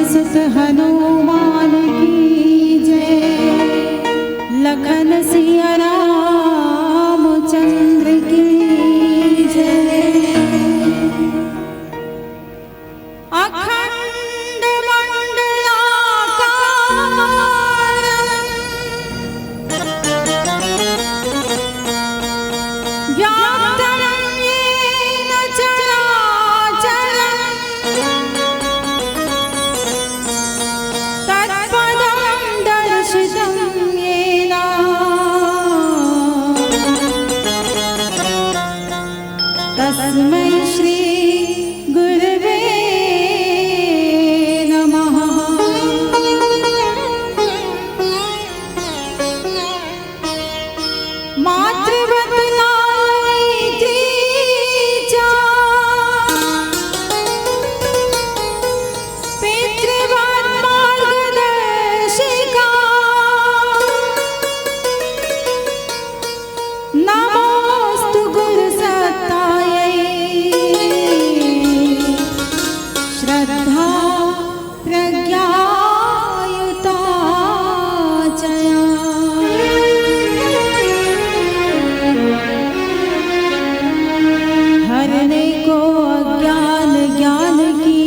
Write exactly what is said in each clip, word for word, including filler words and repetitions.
सुत हनुमान की जय, लखन सिया रामचंद्र की जय। अखंड मंडलाकारं व्याप्तं येन चराचरं तत्पदं दर्शितं येन तस्मै श्री गुरवे नमः। मातृवत लालनी त्रिजा, पितृवत मार्गदर्शिका। नमोऽस्तु गुरुसत्तायै, श्रद्धा प्रज्ञायुता च या। हरने को अज्ञान ज्ञान की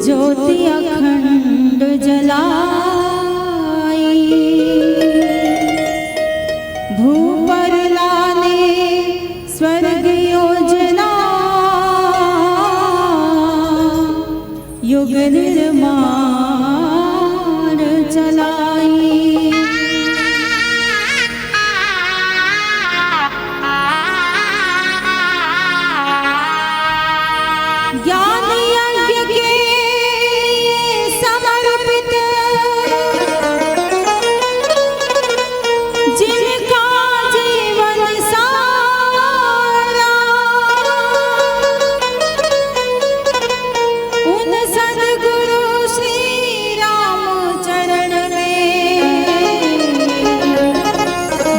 ज्योति अखंड जलाई। भू पर लाने स्वर्ग योजना, युग निर्माण चलाई। ज्ञान यज्ञ के समर्पित, जिनका जीवन सारा उन सद्गुरु श्री राम चरण में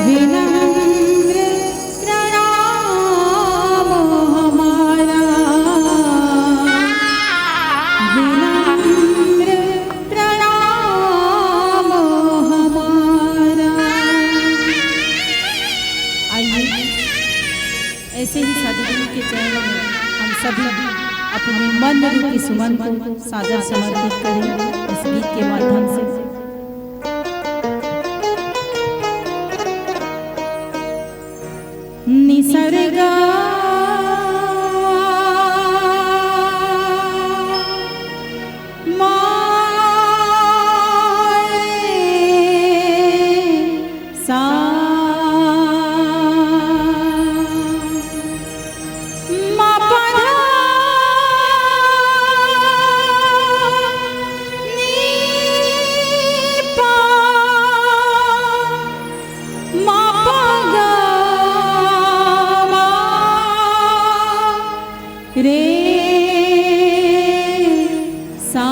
विनम्र प्रणाम हमारा, विनम्र प्रणाम हमारा। आइए, ऐसे ही सदगुरु के चरणों में हम सभी अपने मन रूपी सुमन को सादर समर्पित करें इस गीत के माध्यम से। निसर्ग माय सा मा पा धा नी पा मा पा गा मा रे सा।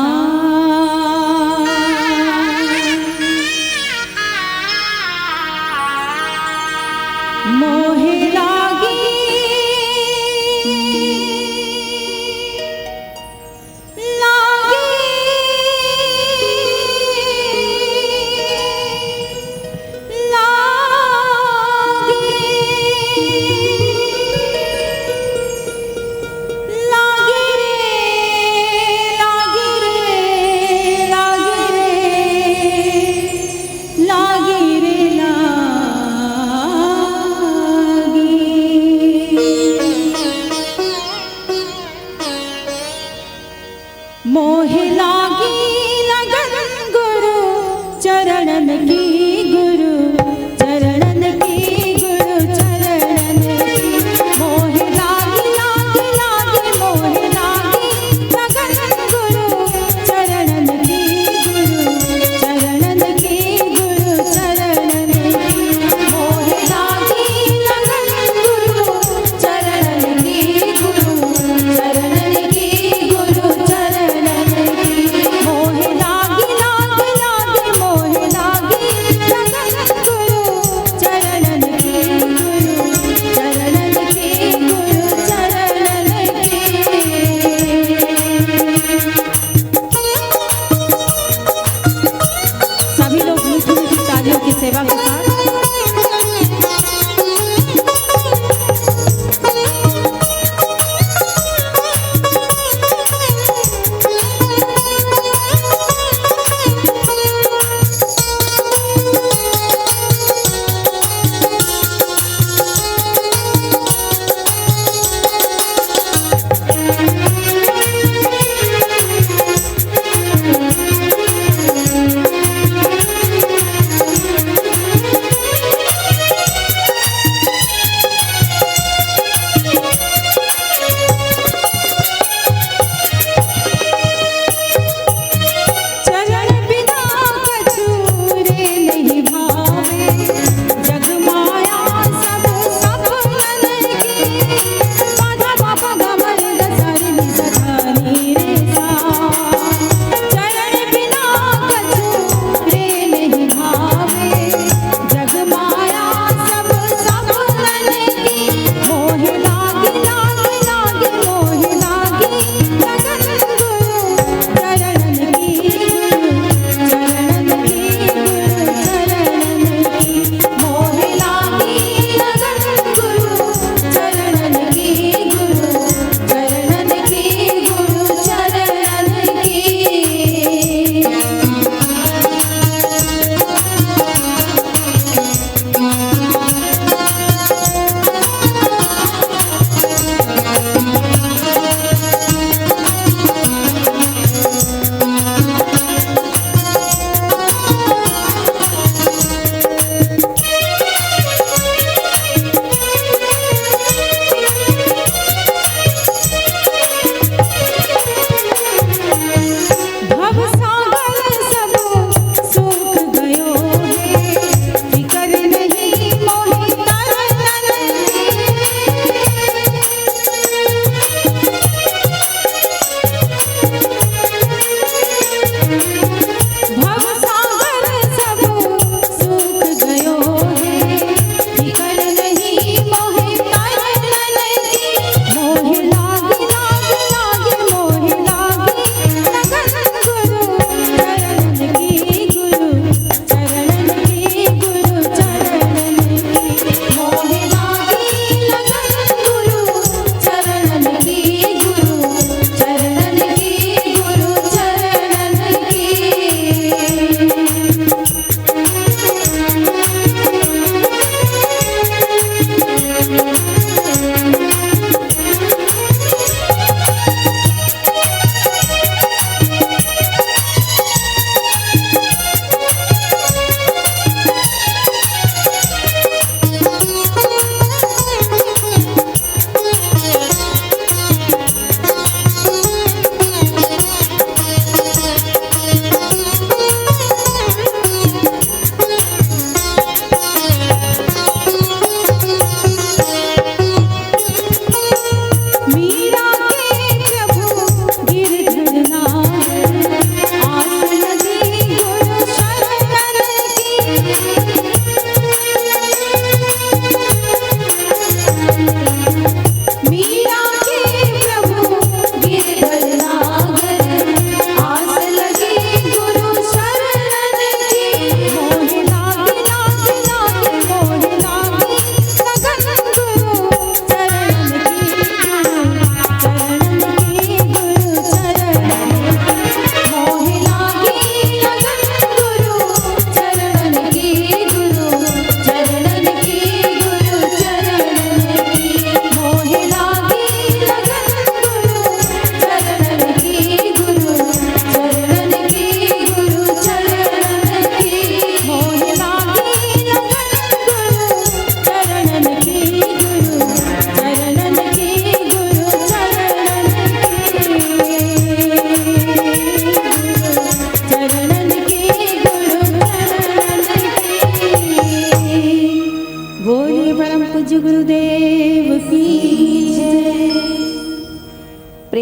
मोहे लागी, लागी, लागी,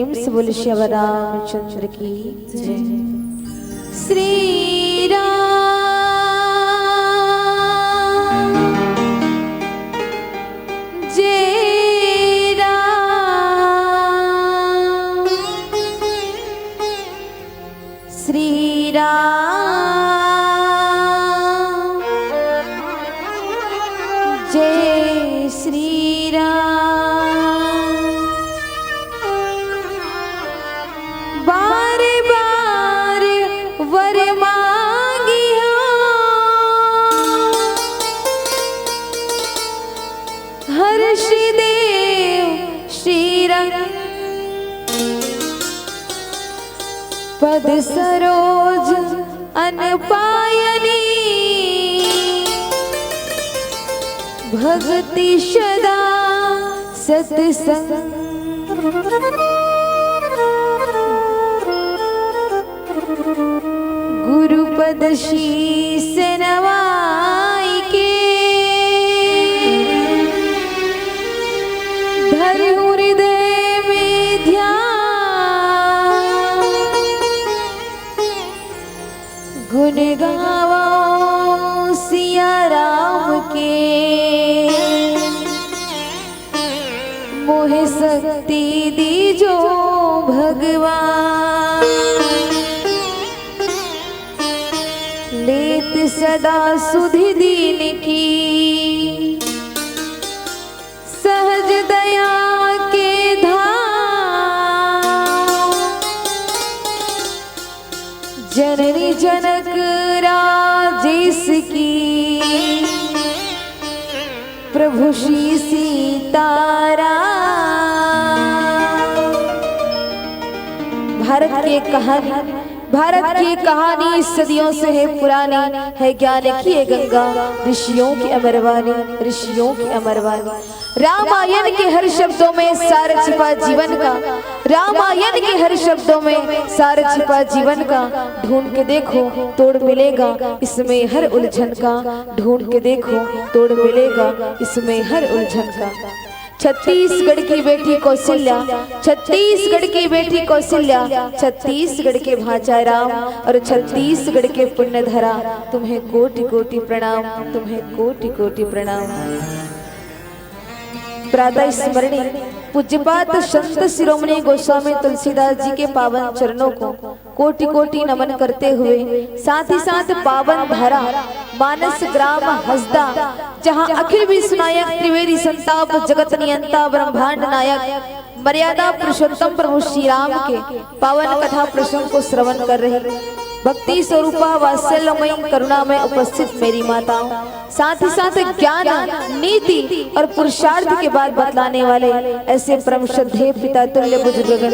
प्रेम से बोले श्री रामचंद्र की जय। श्री राम जय राम। श्री राम जय श्री राम। बार बार वर मांगी हो हर्षि देव श्री रंग। पद सरोज अनपायनी भक्ति सदा सतसंग। गुरुपद शीस नवाई के धरहूँ हृदय में ध्यान। गुण गावो सिया राम के मोहे शक्ति दीजो भगवान। लेत सदा सुधि दीन की सहज दया के धाम। जननी जनक राजेश की प्रभु श्री सीताराम। भारत की एक कहानी, भारत की एक कहानी सदियों से है पुरानी, है ज्ञान की ये गंगा, ऋषियों की अमरवाणी, ऋषियों की अमरवाणी। रामायण के हर शब्दों में सार छिपा जीवन का, रामायण के हर शब्दों में सार छिपा जीवन का। ढूंढ के देखो तोड़ मिलेगा इसमें हर उलझन का, ढूंढ के देखो तोड़ मिलेगा इसमें हर उलझन का। छत्तीसगढ़ की बेटी कौशल्या, छत्तीसगढ़ की बेटी कौशल्या, छत्तीसगढ़ के भांचा राम और छत्तीसगढ़ के पुण्य धरा, तुम्हें कोटि कोटि प्रणाम, तुम्हें कोटि कोटि प्रणाम। प्रातः स्मरणी पूज्यपाद संत शिरोमणि गोस्वामी तुलसीदास जी के पावन चरणों को कोटि कोटि नमन करते हुए, साथ ही साथ पावन धरा मानस ग्राम हसदा, जहाँ अखिल विश्व नायक त्रिवेदी संताप जगत नियंता ब्रह्मांड नायक मर्यादा पुरुषोत्तम प्रभु श्री राम के पावन कथा प्रसंग को श्रवण कर रही भक्ति स्वरूपा वात्सल्यमयी करुणामय उपस्थित मेरी माताओं, साथ ही साथ ज्ञान, नीति और पुरुषार्थ के बात बतलाने वाले ऐसे परम श्रद्धेय पिता तुल्य बुजुर्गगण,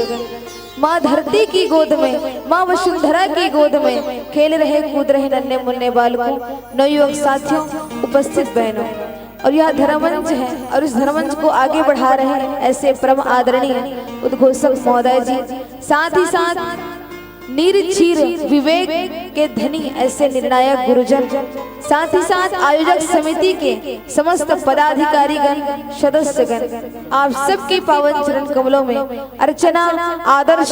माँ धरती की गोद में, माँ वसुंधरा की गोद में खेल रहे कूद रहे नन्हे मुन्ने बालकों, नवयुवक साथियों, उपस्थित बहनों, और यह धर्ममंच है और इस धर्ममंच को आगे बढ़ा रहे ऐसे परम आदरणीय उद्घोषक महोदय जी, साथ ही साथ नीर चीर विवेक के धनी ऐसे निर्णायक गुरुजन, साथ ही साथ आयोजक समिति के समस्त पदाधिकारीगण, सदस्यगण, आप सबके पावन चरण कमलों में अर्चना आदर्श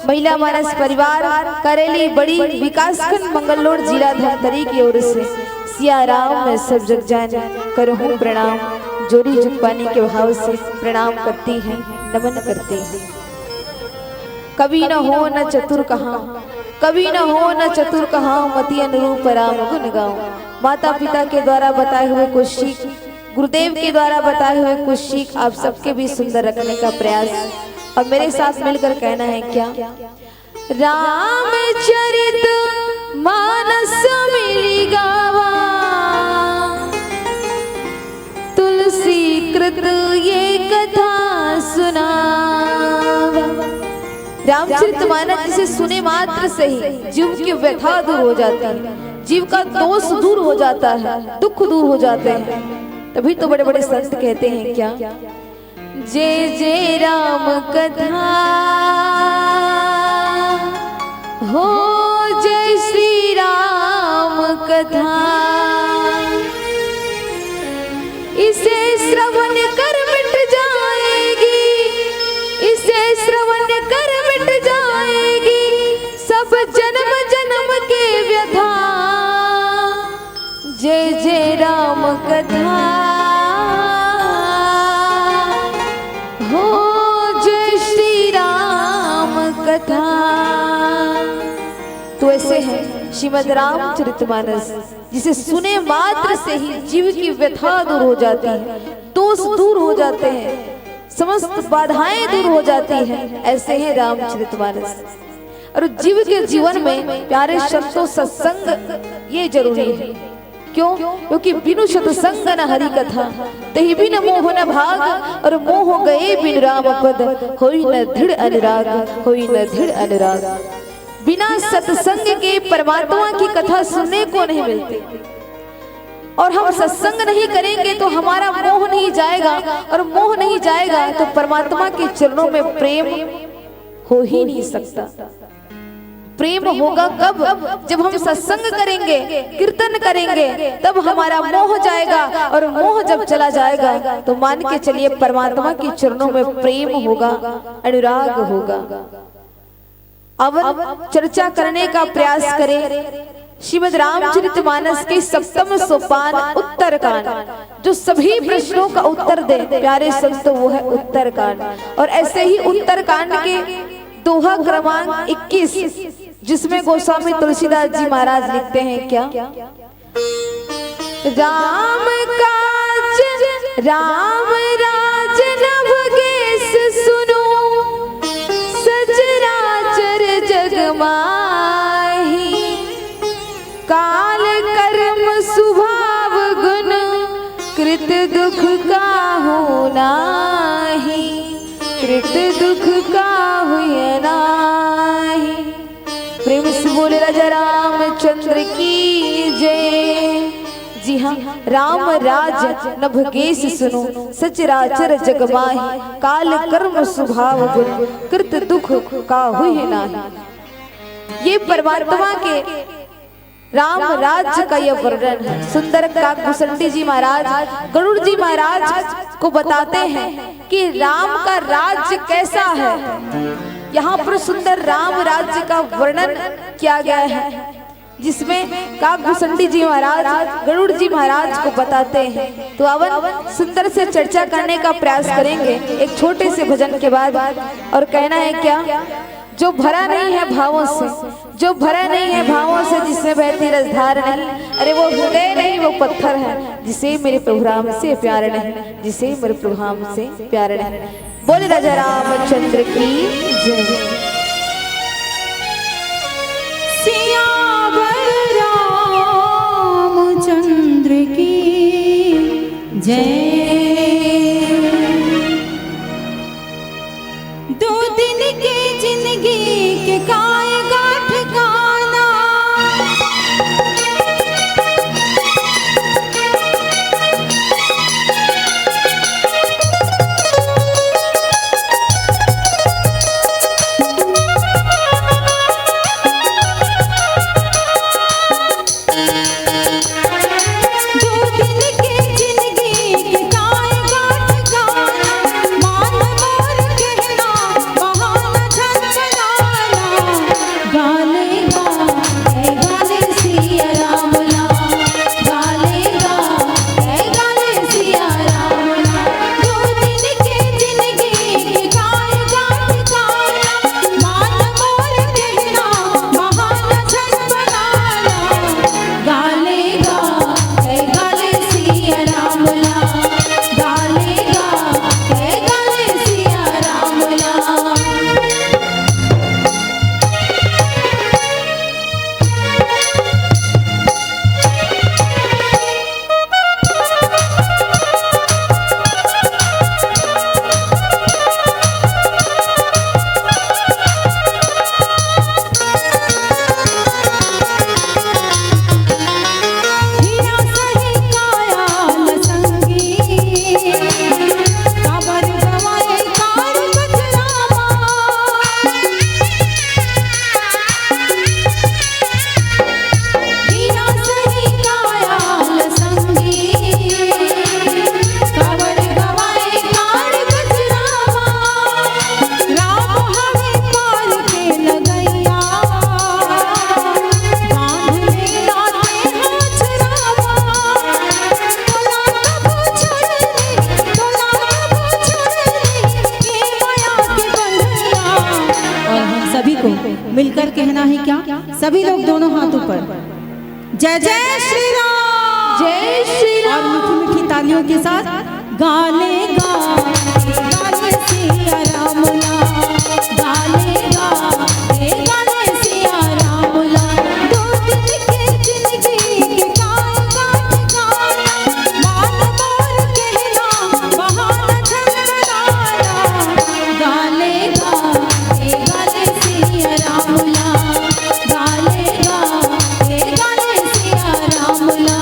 महिला मानस परिवार करेली बड़ी विकासखंड मंगललोड जिला धमतरी की ओर से सिया राम में सब जग जानी करहूँ प्रणाम। जोड़ी जुगपानी के भाव से प्रणाम करती है, नमन करती है। कवि न हो न चतुर कहाँ, कवि न हो न चतुर कहाँ, मति अनुरूप राम गुण गाऊं। माता पिता के द्वारा बताए हुए कुछ सीख, गुरुदेव के द्वारा बताए हुए कुछ सीख आप सबके बीच सुंदर रखने का प्रयास। और मेरे साथ मिलकर कहना है क्या? रामचरित मानस मिलि गावा, तुलसी कृत ये कथा सुनावा। रामचरित मानस जिसे सुने मात्र से ही जीव की व्यथा दूर हो जाती है, जीव का दोष दूर हो जाता है, दुख दूर हो जाते हैं। तभी तो बड़े बड़े संत कहते हैं क्या, जय जय राम कथा हो, जय श्री राम कथा। इसे श्रवण कर मिट जाएगी, इसे श्रवण कर कथा हो, जय श्री राम कथा। तो ऐसे है श्रीमद् रामचरितमानस, जिसे सुने मात्र से ही जीव की व्यथा दूर हो जाती है, दोष दूर हो जाते हैं, समस्त बाधाएं दूर हो जाती हैं। ऐसे है रामचरितमानस। और जीव के जीवन में, प्यारे संतों, सत्संग ये जरूरी है। क्यों? क्योंकि बिनु सत्संग न हरि कथा, तहि बिन मोह न भाग, और मोह गए बिन राम पद, होई न दृढ़ अनुराग, होई न दृढ़ अनुराग। बिना सत्संग के परमात्मा की कथा सुनने को नहीं मिलती। और हम सत्संग नहीं करेंगे तो हमारा मोह नहीं जाएगा, और मोह नहीं जाएगा तो परमात्मा के चरणों में प्रेम हो ही नहीं सकता। प्रेम होगा कब? जब हम सत्संग करेंगे, कीर्तन करेंगे, तब हमारा मोह जाएगा, और मोह जब चला जाएगा तो मान के चलिए, परमात्मा के चरणों में प्रेम होगा, अनुराग होगा। अब चर्चा करने का प्रयास करें श्रीमद् रामचरितमानस के सप्तम सोपान उत्तरकांड, जो सभी प्रश्नों का उत्तर दे, प्यारे संत, वो है उत्तरकांड। और ऐसे ही उत्तरकांड के दोहा क्रमांक इक्कीस, जिसमें गोस्वामी तुलसीदास जी महाराज लिखते हैं क्या? राम काज राम राज नभ गेस सुनो, सचराचर जग माही। काल कर्म सुभाव गुण, कृत दुख काहू नाही, कृत दुख काहू नाही। प्रेम से बोले राजा रामचंद्र की जय। जी हाँ, राम राज नभ गेस सुनो, सचराचर जग माही। काल कर्म सुभाव गुण, कृत दुख काहू नाही। ये परमात्मा के राम राज्य का यह वर्णन है। सुंदर काक भूषणी जी महाराज गरुड़ जी महाराज को बताते हैं कि राम का राज्य कैसा है। यहाँ पर सुंदर राम राज्य का वर्णन किया गया है, जिसमें काक भूषणी जी महाराज गरुड़ जी महाराज को बताते हैं। तो अवन सुंदर से चर्चा करने का प्रयास करेंगे एक छोटे से भजन के बाद। और कहना है क्या? जो भरा नहीं है भावों से, जो भरा नहीं है भावों से, जिसमें बहती रसधार नहीं, अरे वो हृदय नहीं, वो पत्थर है, जिसे मेरे प्रभु राम से प्यार नहीं, जिसे मेरे प्रभु राम से प्यार नहीं। बोले राजा रामचंद्र की जय। सियावर रामचंद्र की जय। दो दिन के जिंदगी के काएगा ठिकाना। मिलकर कहना है क्या? सभी लोग दोनों हाथ ऊपर। जय जय श्री राम। जय श्री राम। और मीठी मीठी तालियों के साथ गाले गा, गाले सिया राम ला, गाले गा, ए गाले सिया राम ला। दो दिन के जिंदगी के गाए गाए गाना, मान मोर कहना बहाना झगड़ाना। गाले गा, ए गाले सिया राम ला, गाले गा, ए गाले सिया राम ला।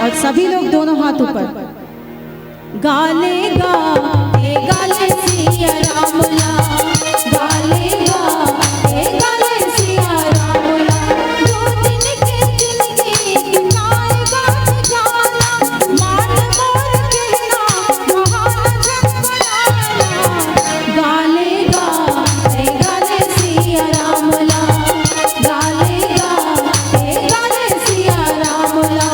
और सभी लोग दोनों हाथ ऊपर। गाले गा, ए गाले सिया राम ला, गाले गा, ए गाले सिया राम ला। दो दिन के जिंदगी के गाए गाए गाना, मान मोर कहना बहाना झगड़ाना। गाले गा, ए गाले सिया राम ला, गाले गा, ए गाले सिया राम ला।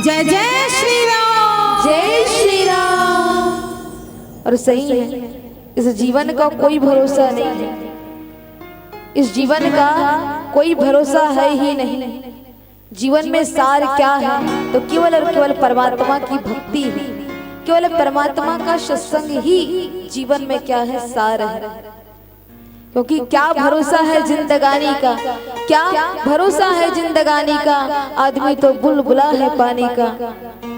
जय जय श्री राम। जय श्री राम। और सही है, इस जीवन का कोई भरोसा नहीं है, इस जीवन का कोई भरोसा है ही नहीं। जीवन में सार क्या है? तो केवल और केवल परमात्मा की भक्ति है, केवल परमात्मा का सत्संग ही जीवन में क्या है, सार है। क्योंकि क्या भरोसा है जिंदगानी का, क्या भरोसा है जिंदगानी का, आदमी तो बुलबुला है पानी का।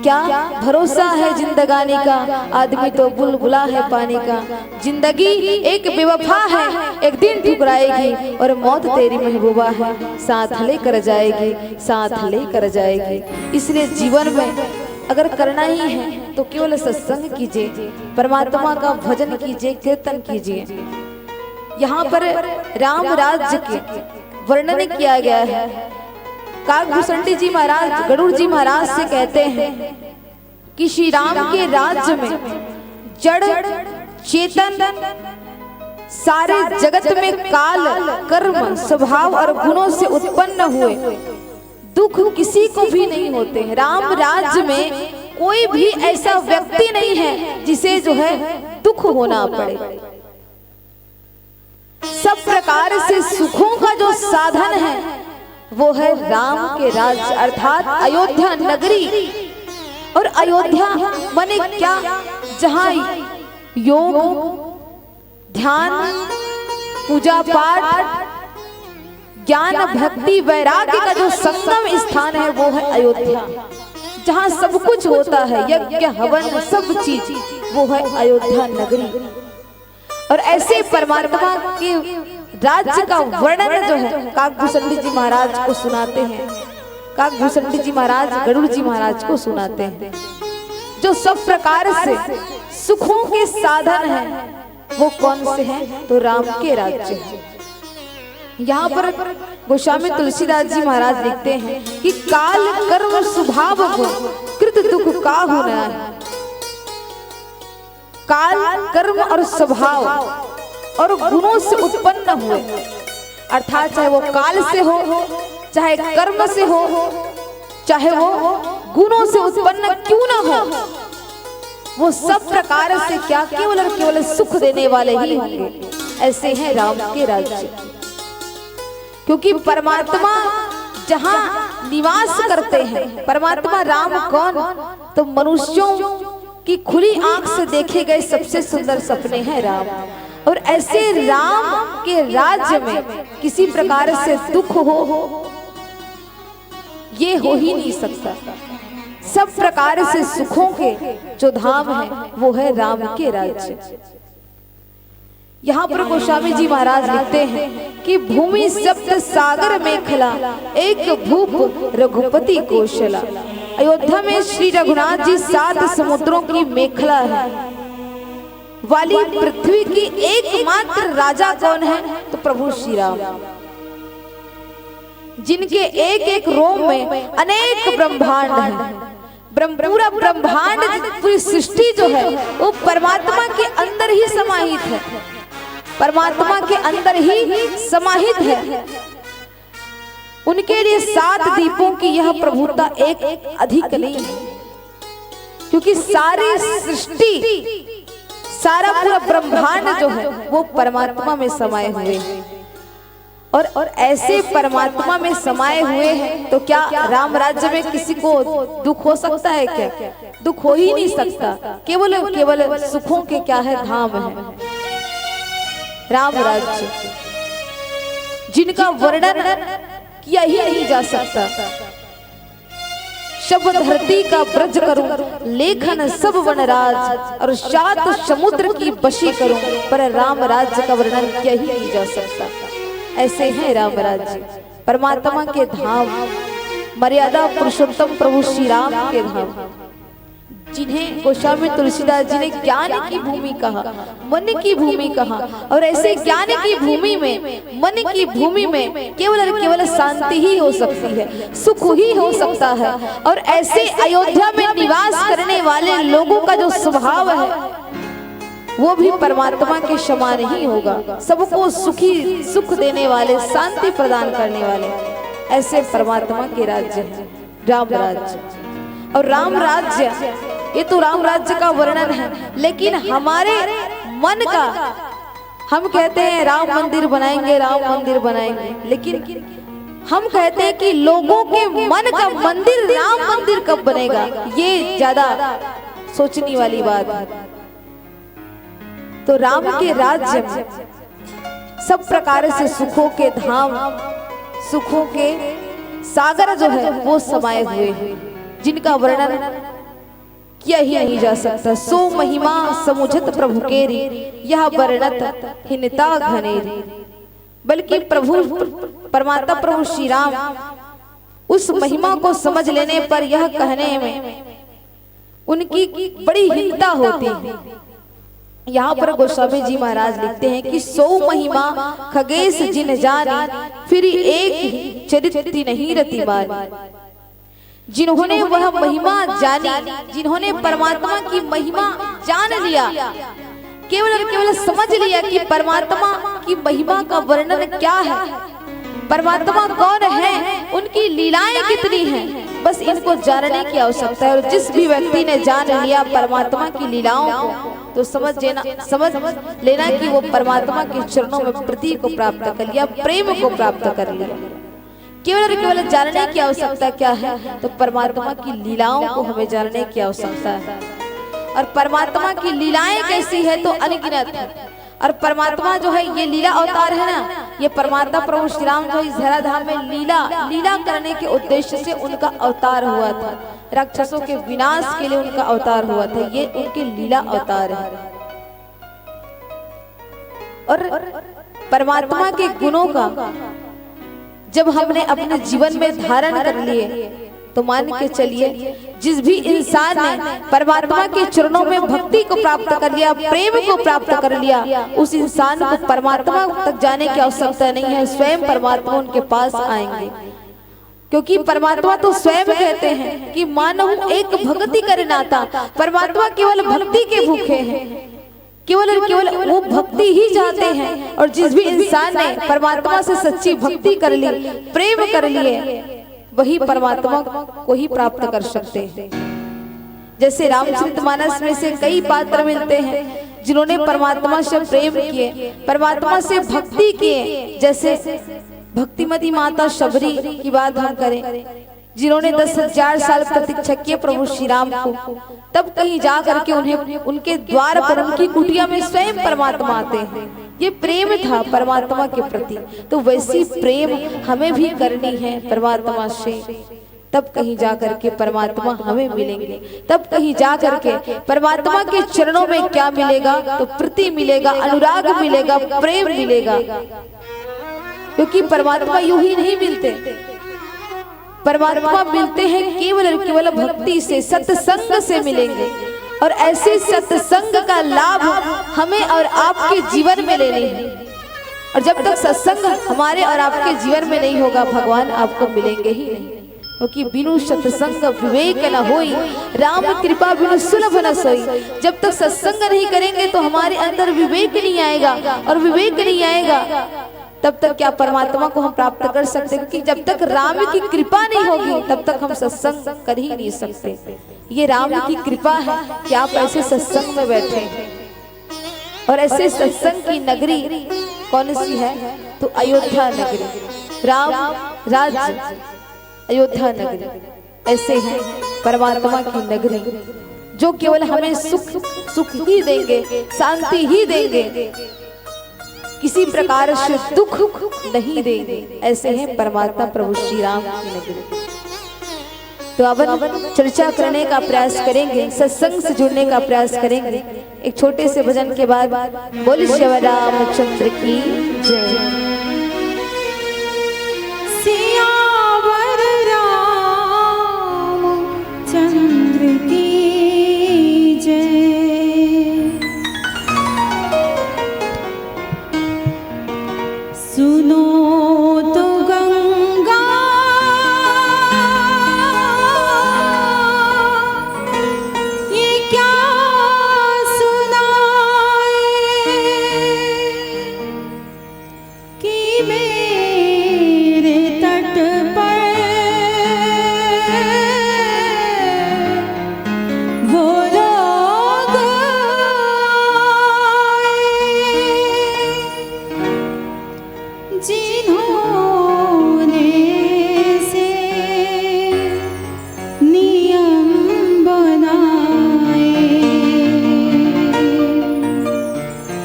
क्या भरोसा है जिंदगानी का, आदमी तो बुलबुला है पानी का। जिंदगी एक बेवफा है, एक दिन ठुकराएगी, और मौत तेरी महबूबा है, साथ लेकर जाएगी, साथ लेकर जाएगी। इसलिए जीवन में अगर करना ही है तो केवल सत्संग कीजिए, परमात्मा का भजन कीजिए, कीर्तन कीजिए। यहाँ पर राम राज्य के वर्णन किया गया है। काकभूषणी जी महाराज गरुड़ जी महाराज से कहते हैं कि श्री राम के राज्य में जड़ चेतन, सारे जगत में काल, कर्म, स्वभाव और गुणों से उत्पन्न हुए दुख किसी को भी नहीं होते हैं। राम राज्य में कोई भी ऐसा व्यक्ति नहीं है जिसे जो है दुख होना पड़े। सब प्रकार से सुखों का जो साधन है वो है राम के राज्य अर्थात अयोध्या नगरी। और अयोध्या माने क्या? जहाँ योग, ध्यान, पूजा पाठ, ज्ञान, भक्ति, वैराग्य का जो संगम स्थान है वो है अयोध्या। जहाँ सब कुछ होता है, यज्ञ, हवन, सब चीज, वो है अयोध्या नगरी। और ऐसे परमात्मा के राज्य का वर्णन जो है काकभूषणी जी महाराज को सुनाते हैं, काकभूषणी जी महाराज गरुड़ जी महाराज को सुनाते हैं। जो सब प्रकार से सुखों के साधन है वो कौन से हैं? तो राम के राज्य है। यहाँ पर गोस्वामी तुलसीदास जी महाराज लिखते हैं कि काल कर्म स्वभाव गुण कृत दुख काहू नाहीं। काल, कर्म और स्वभाव, और गुणों से उत्पन्न हुए, अर्थात चाहे वो काल से हो, चाहे कर्म से हो, चाहे वो गुणों से उत्पन्न क्यों ना हो, वो सब प्रकार से क्या, केवल और केवल सुख देने वाले ही होंगे। ऐसे हैं राम के राज्य। क्योंकि परमात्मा जहाँ निवास करते हैं, परमात्मा राम कौन? तो मनुष्यों की खुली आंख से देखे गए सबसे सुंदर सपने हैं राम। और ऐसे राम के राज्य में किसी प्रकार से दुख हो, ये हो ही नहीं सकता। सब प्रकार से सुखों के जो धाम है, वो है राम के राज्य। यहाँ पर गोस्वामी जी महाराज लिखते हैं कि भूमि सप्त सागर मेखला, एक भूप रघुपति कोशला। अयोध्या में श्री रघुनाथ जी सात समुद्रों की मेखला है, वाली पृथ्वी की एकमात्र राजा कौन है? तो प्रभु श्री राम, जिनके एक एक रोम में अनेक ब्रह्मांड हैं। ब्रह्म, पूरा ब्रह्मांड, पूरी सृष्टि जो है, वो परमात्मा के अंदर ही समाहित है, परमात्मा के अंदर ही समाहित है। उनके लिए सात दीपों की यह प्रभुता एक अधिक नहीं है, क्योंकि सारी सृष्टि, सारा पूरा ब्रह्मांड जो है, वो परमात्मा में समाये हुए हैं। और, और ऐसे परमात्मा में समाये हुए हैं, तो क्या राम राज्य में किसी को दुख हो सकता है क्या? दुख हो ही नहीं सकता। केवल, केवल सुखों के क्या है, धाम है राम राज्य, जिनका वर्णन किया ही नहीं जा सकता। सब धरती का ब्रज करूं, लेखन सब वनराज, और सात समुद्र की बशी करूं, पर राम राज्य का वर्णन किया ही नहीं जा सकता। ऐसे हैं राम राज्य, परमात्मा के धाम, मर्यादा पुरुषोत्तम प्रभु श्री राम के धाम, जिन्हें गोस्वामी तुलसीदास जी ने ज्ञान की भूमि कहा, मन की भूमि कहा। और ऐसे ज्ञान की भूमि में, मन की भूमि में केवल और केवल शांति ही हो सकती है, सुख ही हो सकता है। और ऐसे अयोध्या में निवास करने वाले लोगों का जो स्वभाव है, वो भी परमात्मा के समान ही होगा। सबको सुखी, सुख देने वाले, शांति प्रदान करने वाले, ऐसे परमात्मा के राज्य है राम राज्य। और राम राज्य, ये तो राम राज्य का वर्णन है, लेकिन हमारे मन का, हम कहते हैं राम मंदिर बनाएंगे, राम मंदिर बनाएंगे, लेकिन हम कहते हैं कि लोगों के मन का मंदिर, राम मंदिर कब बनेगा, ये ज्यादा सोचने वाली बात है। तो राम के राज्य में सब प्रकार से सुखों के धाम, सुखों के सागर जो है, वो समाये हुए हैं, जिनका वर्णन किया ही नहीं जा सकता। सो महिमा समुझत प्रभु केरी, यह वर्णत हिनता घनेरी। बल्कि प्रभु, परमात्मा प्रभु श्री राम उस महिमा को समझ लेने पर यह कहने में उनकी बड़ी हिनता होती है। यहाँ पर गोस्वामी जी महाराज लिखते हैं कि सो महिमा खगेश जिन जानी, फिर एक ही चरित तिनहि रति मानी। जिन्होंने वह महिमा जानी, जिन्होंने परमात्मा की महिमा जान लिया, केवल और केवल समझ लिया कि परमात्मा की महिमा का वर्णन क्या है, परमात्मा कौन है, उनकी लीलाएं कितनी हैं, बस इनको जानने की आवश्यकता है। और जिस भी व्यक्ति ने जान लिया परमात्मा की लीलाओं को, तो समझ लेना, समझ लेना कि वो परमात्मा के चरणों में प्रीति को प्राप्त कर लिया, प्रेम को प्राप्त कर लिया। केवल और केवल जानने की आवश्यकता क्या है? तो परमात्मा की लीलाओं को हमें जानने की आवश्यकता है। और परमात्मा की लीलाएं कैसी है? तो अनगिनत है। और परमात्मा जो है, ये लीला अवतार है ना, ये परमात्मा प्रभु श्री राम जो इस धराधाम में लीला, लीला करने के उद्देश्य से उनका अवतार हुआ था, राक्षसों के विनाश के लिए उनका अवतार हुआ था, ये उनके लीला अवतार है। और परमात्मा के गुणों का जब हमने अपने जीवन में धारण कर लिए, तो मान के चलिए, जिस भी इंसान ने परमात्मा के चरणों में भक्ति को प्राप्त कर लिया, प्रेम को प्राप्त कर लिया, उस इंसान को परमात्मा तक जाने की आवश्यकता नहीं है, स्वयं परमात्मा उनके पास आएंगे। क्योंकि परमात्मा तो स्वयं कहते हैं कि मानहु एक भक्ति कर नाता, परमात्मा केवल भक्ति के भूखे हैं। केवल और केवल वो भक्ति ही चाहते हैं। और जिस भी इंसान ने परमात्मा से सच्ची भक्ति कर ली, प्रेम कर लिए, वही परमात्मा को ही प्राप्त कर सकते हैं। जैसे रामचरितमानस में से कई पात्र मिलते हैं जिन्होंने परमात्मा से प्रेम किए, परमात्मा से भक्ति किए। जैसे भक्तिमती माता शबरी की बात हम करें, जिन्होंने दस हजार साल प्रतीक्षा किए प्रभु श्री राम को, तब कहीं जा करके उन्हें उनके द्वार पर, उनकी कुटिया में स्वयं परमात्मा आते हैं। ये प्रेम था परमात्मा के प्रति। तो वैसी प्रेम हमें भी करनी है परमात्मा से, तब कहीं जा करके परमात्मा हमें मिलेंगे। तब कहीं जा करके परमात्मा के चरणों में क्या मिलेगा? तो प्रीति मिलेगा, अनुराग मिलेगा, प्रेम मिलेगा। क्योंकि परमात्मा यूं ही नहीं मिलते, परमात्मा मिलते हैं केवल और केवल भक्ति से, सत्संग से मिलेंगे। और ऐसे सत्संग का लाभ हमें और आपके जीवन में लेने हैं। और जब तक सत्संग हमारे और आपके जीवन में नहीं होगा, भगवान आपको मिलेंगे ही नहीं। क्योंकि बिनु सत्संग विवेक न होई, राम कृपा बिनु सुलभ न सोई। जब तक सत्संग नहीं करेंगे तो हमारे अंदर विवेक नहीं आएगा, और विवेक नहीं आएगा तब तक क्या परमात्मा को हम प्राप्त कर सकते हैं? क्योंकि जब तक राम की कृपा नहीं होगी तब तक हम सत्संग कर ही नहीं सकते। ये राम की कृपा है कि आप ऐसे सत्संग में बैठे हैं। और ऐसे सत्संग की नगरी कौन सी है? तो अयोध्या नगरी, राम राज्य, अयोध्या नगरी। ऐसे हैं परमात्मा की नगरी, जो केवल हमें सुख, सुख ही देंगे, शांति ही देंगे, किसी प्रकार से दुख नहीं देंगे। ऐसे हैं परमात्मा प्रभु श्री राम की नगरी। तो अब चर्चा करने का प्रयास करेंगे, सत्संग से जुड़ने का प्रयास करेंगे। एक छोटे से भजन के बाद। बोल सियावर रामचंद्र की जय। सियावर रामचंद्र की जय। सुनो तो गंगा, ये क्या सुनाए कि मेरे तट पर वो लोग आए, जिन्होंने से नियम बनाए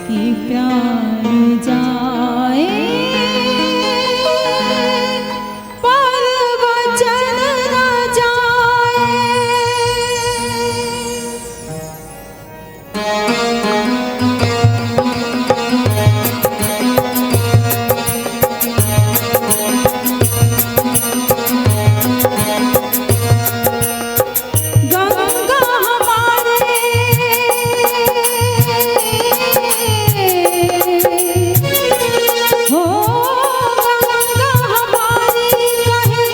कि प्राण जाए, पर वचन न जाए। गंगा हमारे, हो गंगा हमारी, कहे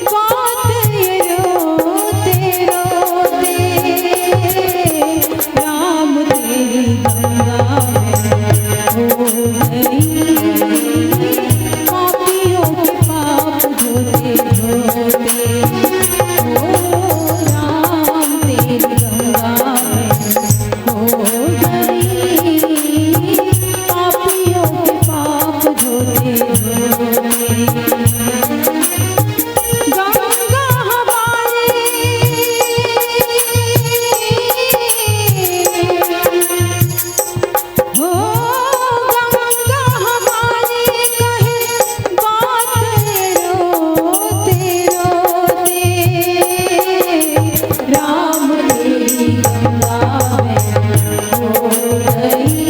बात ये रोते रोते। राम तेरी गंगा में हो गई, पापियों के पाप धोते धोते। ओ राम तेरी गंगा में हो गई, पापियों के पाप धोते धोते। गंगा हमारी, हो गंगा हमारी, कहे बात रोते रोते। राम तेरी गंगा में हो गई,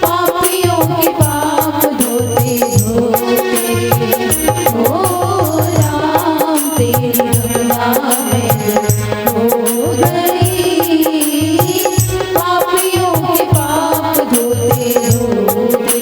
पापियों के पाप धोते धोते। ओ राम तेरी गंगा में हो गई, पापियों के पाप धोते धोते।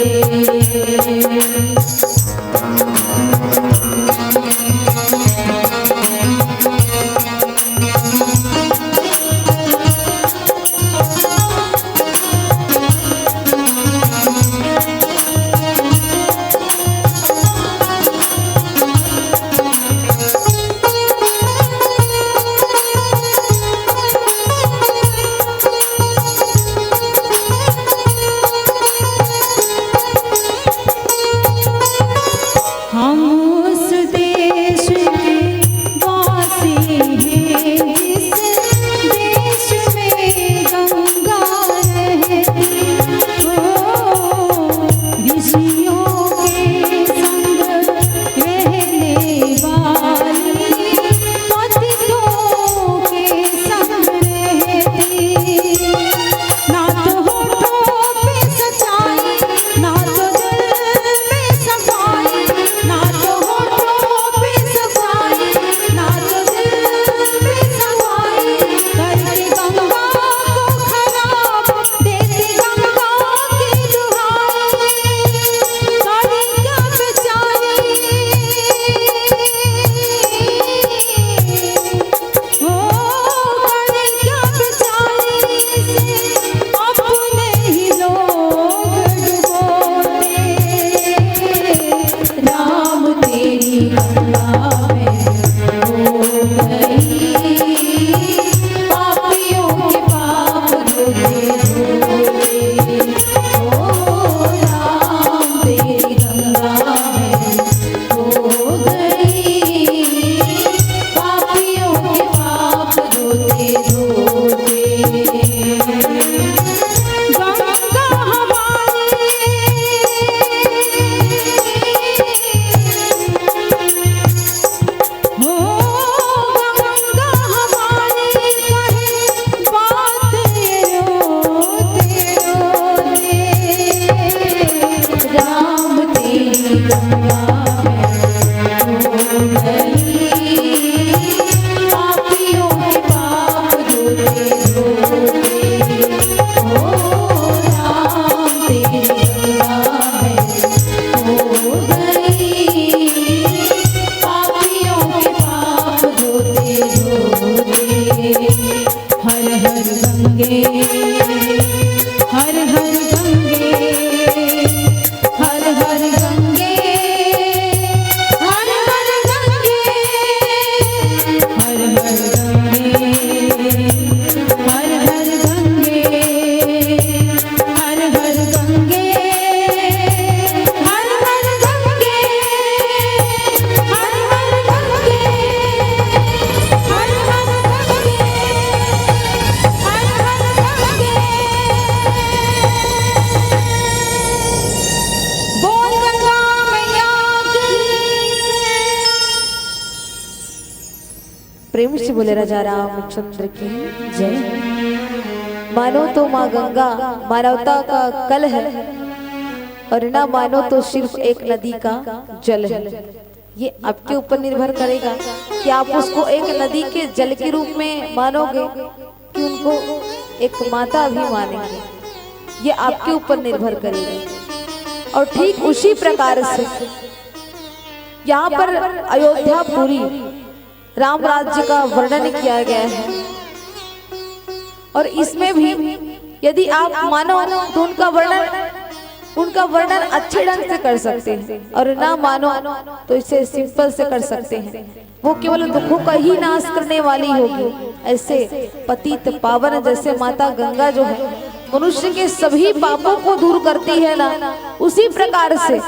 हर हर गंगे, हर हर गंगे, हर हर गंगे, हर हर गंगे, हर हर गंगे, हर हर गंगे, हर हर गंगे, हर हर गंगे, हर हर गंगे, हर हर गंगे, हर हर गंगे। बोल गंगा मैया की। प्रेम से बोले राजा रामचंद्र की जय। मानो तो माँ गंगा मानवता का कल है, और ना मानो तो सिर्फ एक नदी का जल है। ये आपके ऊपर निर्भर करेगा कि आप उसको एक नदी के जल के रूप में मानोगे कि उनको एक माता भी मानेंगे। ये आपके ऊपर निर्भर करेगा। और ठीक उसी प्रकार से यहाँ पर अयोध्यापुरी राम राज्य का वर्णन किया गया है। और इसमें भी यदि आप मानो तो उनका वर्णन, उनका वर्णन अच्छे ढंग से कर सकते हैं, और ना मानो तो इसे सिंपल से कर सकते हैं। वो केवल दुखों का ही नाश करने वाली होगी। ऐसे पतित पावन जैसे माता गंगा जो है, मनुष्य के सभी पापों को दूर करती है ना, उसी प्रकार से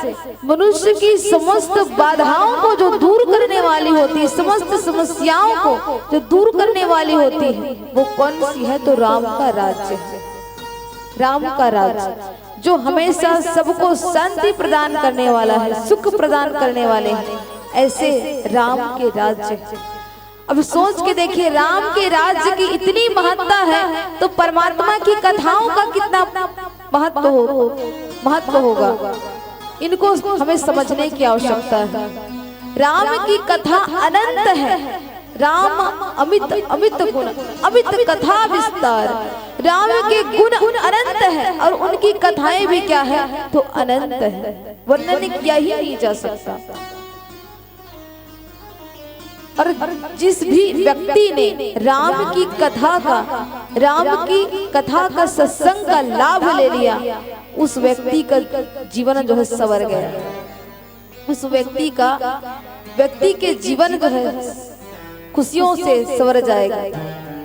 मनुष्य की समस्त बाधाओं को जो दूर करने वाली होती है, समस्त समस्याओं को जो दूर करने वाली होती है, वो कौन सी है? तो राम का राज्य है। राम का राज्य जो हमेशा सबको शांति प्रदान करने वाला है, सुख प्रदान करने वाले हैं, ऐसे राम के राज्य। अब सोच के देखिए, राम के राज्य की इतनी महत्ता है, तो परमात्मा की कथाओं का कितना महत्व हो, महत्व होगा, इनको हमें समझने की आवश्यकता है। राम की कथा अनंत है। राम अमित, अमित गुण, अमित कथा विस्तार। राम के गुण अनंत है और उनकी कथाएं भी क्या है? तो अनंत है, वर्णन किया ही नहीं जा सकता। और जिस भी व्यक्ति ने राम की कथा का, राम की कथा का, सत्संग का लाभ ले लिया, उस व्यक्ति का जीवन जो है, संवर गया। उस व्यक्ति का, व्यक्ति के जीवन जो है, खुशियों से संवर जाएगा।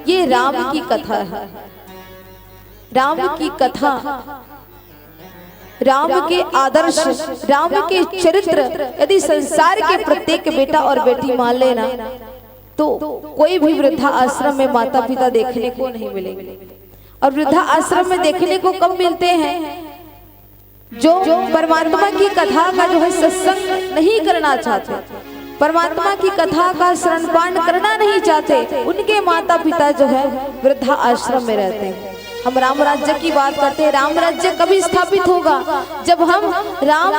ये राम की कथा है। राम की कथा, राम के आदर्श, राम के चरित्र यदि संसार के प्रत्येक बेटा और बेटी मान लेना, तो कोई भी वृद्धा आश्रम में माता पिता देखने को नहीं मिलेंगे। और वृद्धा आश्रम में देखने को कब मिलते हैं? जो परमात्मा की कथा का जो है, सत्संग नहीं करना चाहते, परमात्मा की कथा का श्रवण पान करना नहीं चाहते, उनके माता पिता जो है, वृद्धा आश्रम में रहते हैं। हम राम राज्य की बात करते हैं, राम राज्य कभी स्थापित होगा? जब हम राम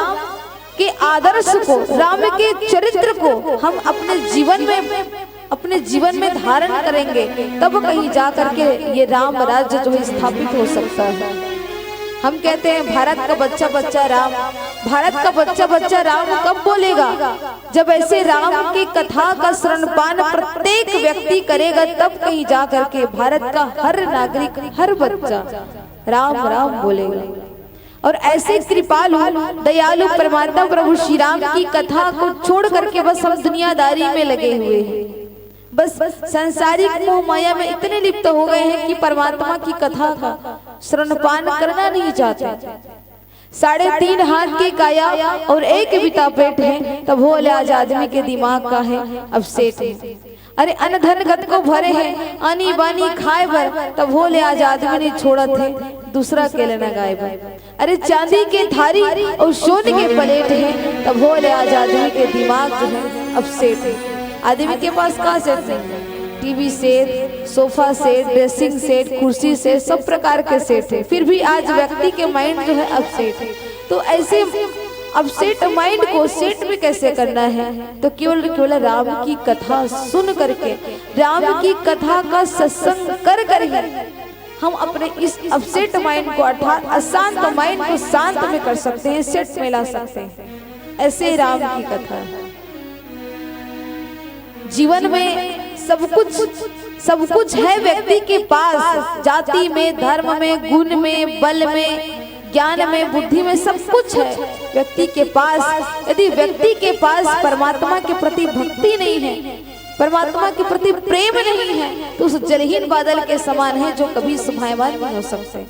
के आदर्श को, राम के चरित्र को हम अपने जीवन में, अपने जीवन में धारण करेंगे, तब कहीं जा करके ये राम राज्य जो है, स्थापित हो सकता है। हम कहते हैं, भारत का बच्चा बच्चा राम, भारत का बच्चा बच्चा राम कब बोलेगा? जब ऐसे राम की कथा का श्रवण पान प्रत्येक व्यक्ति करेगा, तब कहीं जा करके भारत का हर नागरिक, हर बच्चा राम राम बोलेगा। और ऐसे कृपालु, दयालु परमात्मा प्रभु श्री राम की कथा को छोड़ करके बस हम दुनियादारी में लगे हुए हैं, बस सांसारिक मोह माया में इतने लिप्त हो गए हैं कि परमात्मा की कथा का श्रवण पान करना नहीं चाहते। साढ़े तीन हाथ की काया और एक बित्ता पेट है, तब बोले आज आदमी के दिमाग का है, अब सेठ है। अरे अन्न धन गत को भरे है, आनी बानी खाए बर, तब बोले आज आदमी नहीं छोड़त है, दूसरा के लेना गाय बर। अरे चांदी के थारी और सोने के प्लेट है, तब बोले आज आदमी के दिमाग जो है, अब सेठ है। आदमी के पास का सेठ नहीं है? TV set, sofa set, dressing set, कुर्सी सेट, सब प्रकार के सेट है, फिर भी आज व्यक्ति के माइंड जो है, अपसेट है। तो ऐसे अपसेट माइंड को सेट में कैसे करना है? तो केवल केवल राम की कथा सुन करके, राम की कथा का सत्संग कर कर ही हम अपने इस अपसेट माइंड को, अर्थात अशांत माइंड को शांत में कर सकते हैं, सेट में ला सकते हैं। ऐसे राम की कथा है। जीवन में सब कुछ सब कुछ है व्यक्ति के पास, जाति में, धर्म में, गुण में, बल में, ज्ञान में, बुद्धि में, सब कुछ है व्यक्ति के पास। यदि व्यक्ति के पास परमात्मा के प्रति भक्ति नहीं है, परमात्मा के प्रति प्रेम नहीं है, तो उस जलहीन बादल के समान है, जो कभी शोभायमान नहीं हो सकते।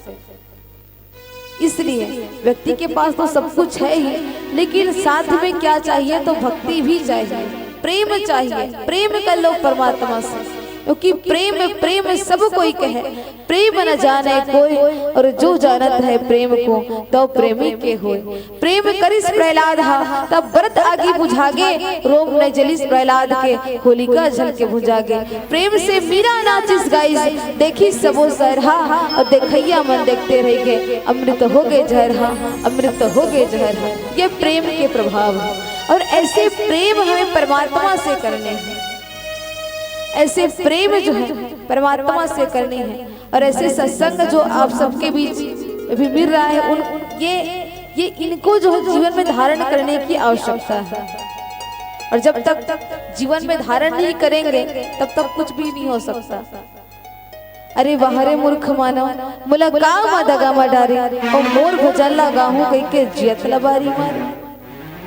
इसलिए व्यक्ति के पास तो सब कुछ है ही, लेकिन साथ में क्या चाहिए? तो भक्ति भी चाहिए, प्रेम चाहिए। प्रेम कर लो परमात्मा से, क्योंकि प्रेम, प्रेम सब कोई कहे, प्रेम न जाने कोई, और जो जानत है प्रेम को, तो प्रेमी के होय। प्रेम करिस प्रहलाद हा, तब बरत आगी बुझागे, रोम न जलिस प्रहलाद के, होलिका जल के भुंजागे। प्रेम से मीरा नाचिस गाइस, देखिस सबो सहरहा, और देखइया मन देखते रह गे, अमृत हो गे जहरहा, अमृत हो गे जहरहा। ये प्रेम के प्रभाव है, और ऐसे प्रेम हमें परमात्मा से करने हैं, ऐसे प्रेम जो है परमात्मा से करने हैं। और ऐसे सत्संग जो आप सबके बीच अभी मिल रहा है, उन ये ये इनको जो है जीवन में धारण करने की आवश्यकता है। और जब तक जीवन में धारण नहीं करेंगे, तब तक कुछ भी नहीं हो सकता। अरे वाह रे मूर्ख मानव, मोला का मा दगा मा डारे, ओ मोर भजन ला गाहूं कहिके जियत ला बारी मारे।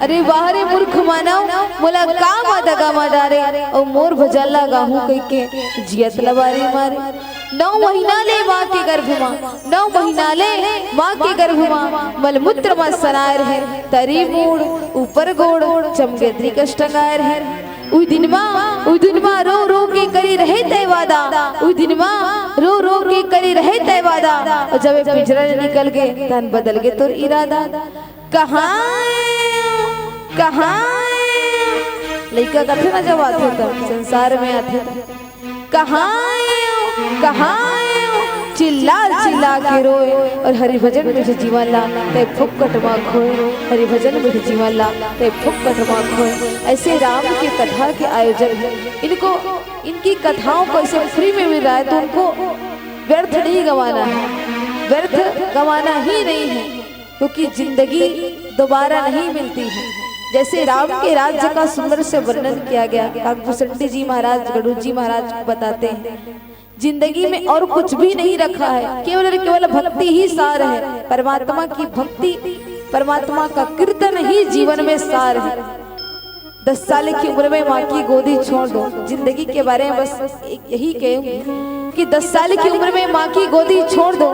अरे वाह रे मूर्ख मानव, मोला का मा दगा मा डारे, ओ मोर भजन ला गाहूं कहिके जियत ला बारी मारे। नौ महीना ले माँ के गर्भ मा, नौ महीना ले माँ के गर्भ मा मलमूत्र मा सनाय रहे, तरी मूड़, ऊपर गोड़, चमगेदरी कस टंगाय रहे। उही दिन मा, उही दिन मा रो रो के करे रहे तय वादा, उही दिन मा रो रो के करे रहे तय वादा। और जब ये पिंजरा ले निकल गे, तहन बदल गे तोर इरादा। कहाँ आए हो? कहाँ आए हो? लइका कथे ना, जब आथे त, संसार में आथे त, कहाँ आए हो? कहाँ आए हो? चिल्ला चिल्ला के रोए, और हरि भजन मिठ जीवन ला तय फुक्कट मा खोए, हरि भजन मिठ जीवन ला तय फुक्कट मा खोए। ऐसे राम की कथा के आयोजन है। इनको, इनकी कथाओं को ऐसे फ्री में मिल रहा है, तो उनको व्यर्थ नहीं गंवाना है, व्यर्थ गंवाना ही नहीं है, क्योंकि जिंदगी दोबारा नहीं मिलती है। जैसे राम के राज्य का सुंदर से वर्णन किया गया, काकभूषण जी महाराज, गरुड़ जी महाराज को बताते हैं, जिंदगी में और कुछ भी नहीं रखा है, केवल और केवल भक्ति ही सार है। परमात्मा की भक्ति, परमात्मा का कीर्तन ही जीवन में सार है। दस साल की उम्र में माँ की गोदी छोड़ दो। जिंदगी के बारे में बस एक यही कहूंगी कि दस साल की उम्र में माँ की गोदी छोड़ दो,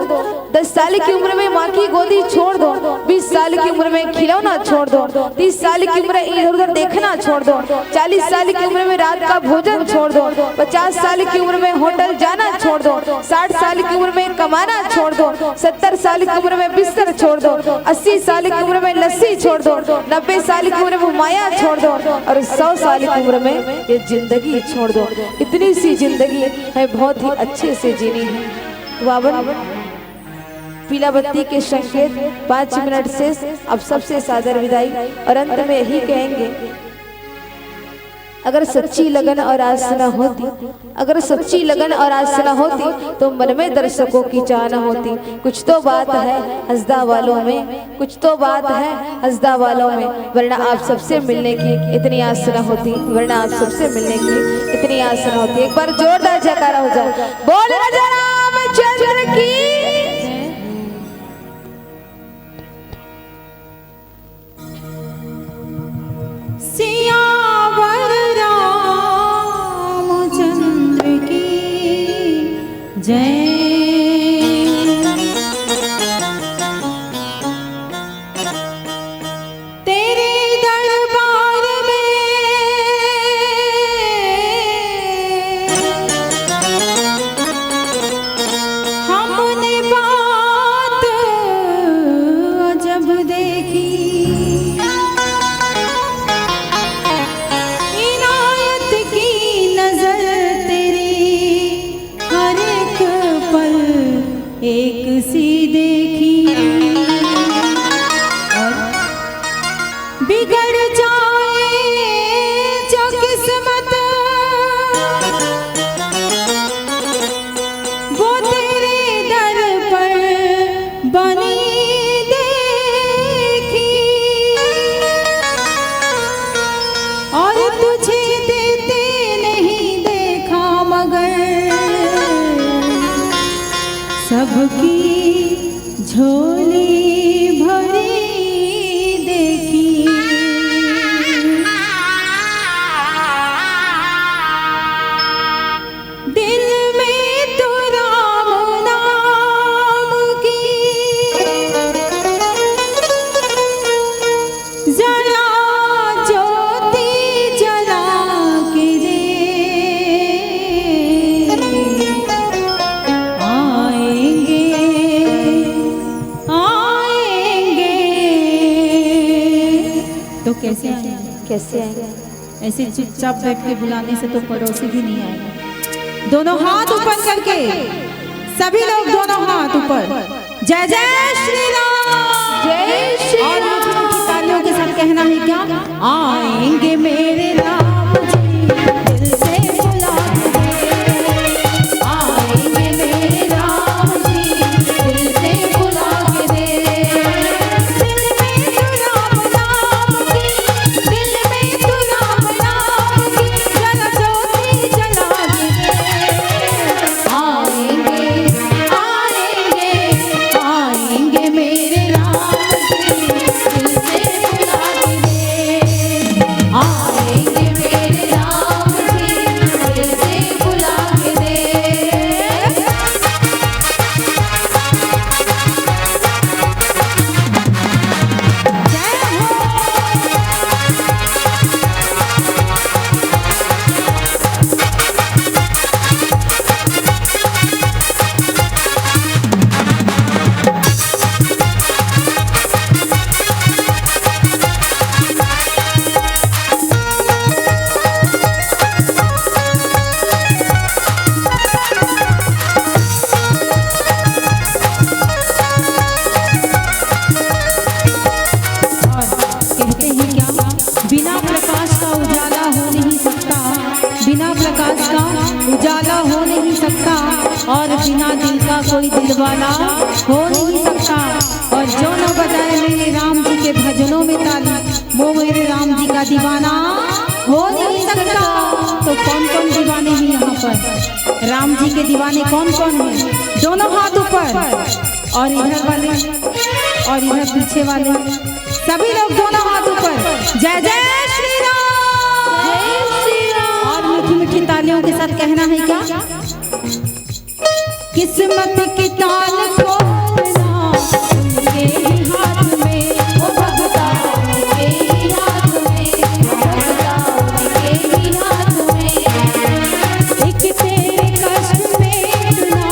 दस साल की उम्र में माँ की गोदी छोड़ दो, बीस साल की उम्र में खिलौना छोड़ दो, तीस साल की उम्र में इधर उधर देखना छोड़ दो, चालीस साल की उम्र में रात का भोजन छोड़ दो, पचास साल की उम्र में होटल जाना छोड़ दो, साठ साल की उम्र में कमाना छोड़ दो, सत्तर साल की उम्र में बिस्तर छोड़ दो, अस्सी साल की उम्र में लस्सी छोड़ दो, नब्बे साल की उम्र में माया छोड़ दो, और सौ साल की उम्र में ये जिंदगी छोड़ दो। इतनी सी जिंदगी है, बहुत ही अच्छे से जीनी है। वावन पीला बत्ती के संकेत, पाँच मिनट से अब सबसे सादर विदाई, और अंत में यही कहेंगे, अगर सच्ची लगन और आस न होती, अगर सच्ची लगन और आस न होती, तो मन में दर्शकों की चाह न होती। कुछ तो बात है हसदा वालों में, कुछ तो बात है हसदा वालों में, वरना आप सबसे मिलने की इतनी आस न होती, वरना आप सबसे मिलने की इतनी आस न होती। एक बार जोरदार जयकारा हो जाए, बोल राजा रामचंद्र की। सियावर रामचंद्र की जय। तेरे दरबार में हमने बात अजब देखी, इनायत की नजर तेरी हर एक पल एक सी देखी। और बिगड़ जाए जो किस्मत, वो तेरे दर पर बनी देखी। और तुझे देते नहीं देखा मगर सबकी झोली भरी देखी। दिल में तो राम नाम की जरा ज्योति जला के दे। आएंगे, आएंगे। तो कैसे आएंगे? कैसे आएंगे? ऐसे चुपचाप बैठ के बुलाने से तो पड़ोसी भी नहीं आएगा। दोनों हाथ ऊपर करके, सभी लोग दोनों हाथ ऊपर। जय जय श्री राम। जय श्री और राम। तालियों के साथ कहना है क्या? आएंगे मेरे राम जी, दिल से बुला के दे। आएंगे मेरे राम जी, दिल से बुला के दे। दिल में तो राम नाम की, दिल में तो राम नाम की जरा ज्योति जला के दे। आएंगे, आएंगे, आएंगे मेरे राम जी, दिल से बुला के दे। आएंगे मेरे राम जी, दिल से बुला के दे। और कहते हैं क्या, बिना प्रकाश का उजाला हो नहीं सकता, बिना प्रकाश का उजाला हो नहीं सकता, और बिना दिल का कोई दिलवाला हो नहीं सकता। और जो न बताए मेरे राम जी के भजनों में ताली, वो मेरे राम जी का दीवाना हो नहीं सकता। तो कौन कौन दीवाने हैं यहाँ पर? राम जी के दीवाने कौन कौन हैं? दोनों हाथ ऊपर। और इधर वाले और इधर पीछे वाले सभी लोग दोनों हाथ ऊपर। जय जय श्री राम। जय श्री राम। और मीठी मीठी तालियों के साथ कहना है क्या? किस्मत की ताल खोलना उनके ही हाथ में, ओ भगता उनके ही हाथ में, ओ भगता उनके ही हाथ में। एक तेरे कष्ट में इतना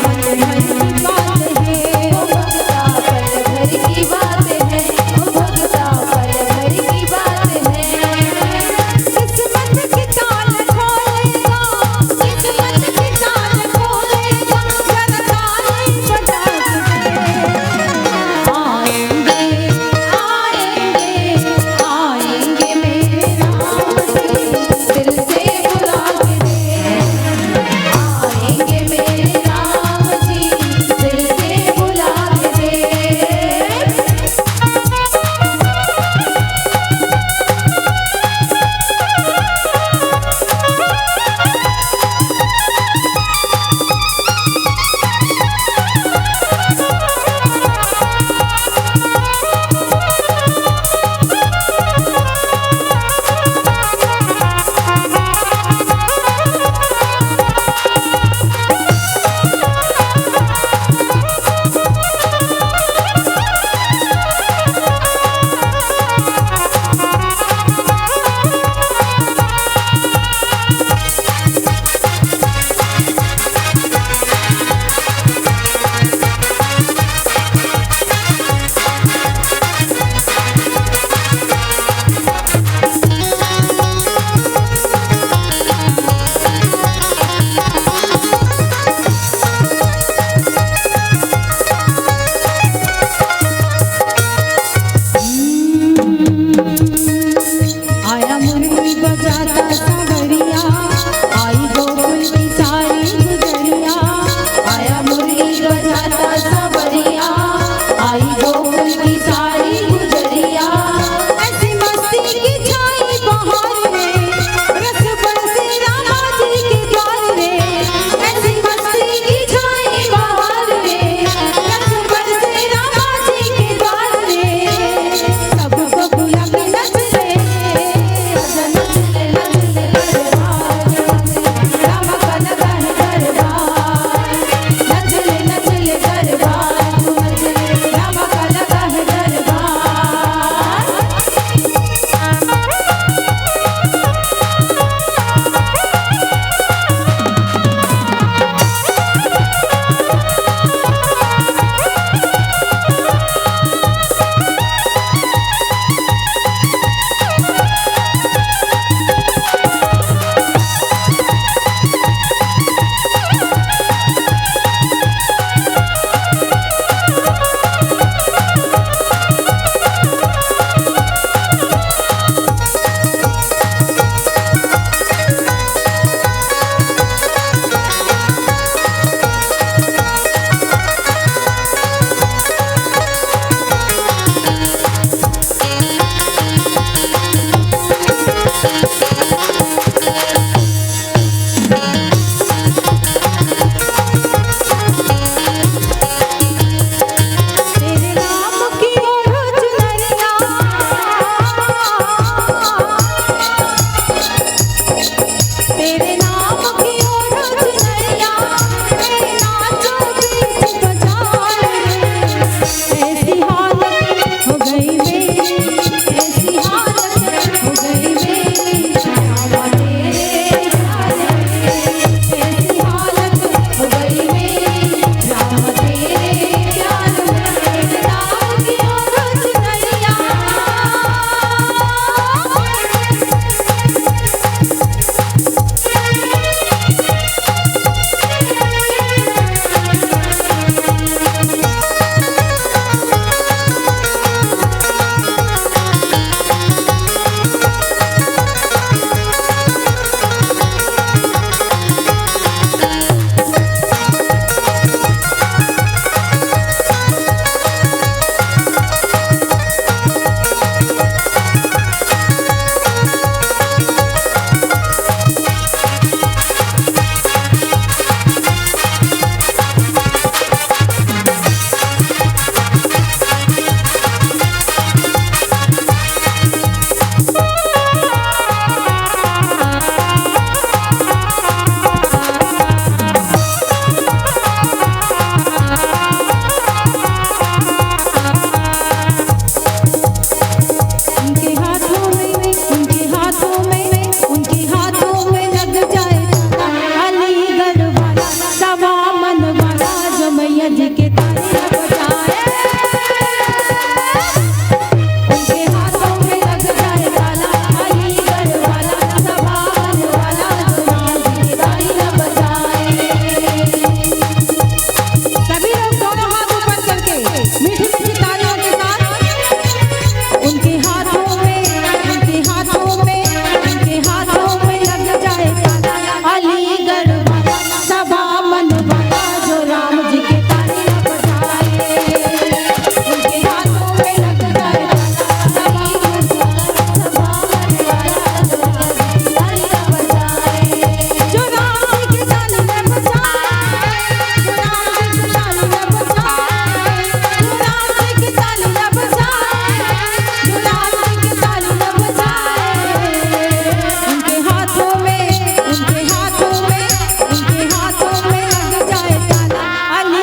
पल भर की बात है, ओ भगता पल भर की बात है, ओ भगता पल भर की बात है। किस्मत की ताल खोलेगा, किस्मत की ताल खोलेगा, जरा ताल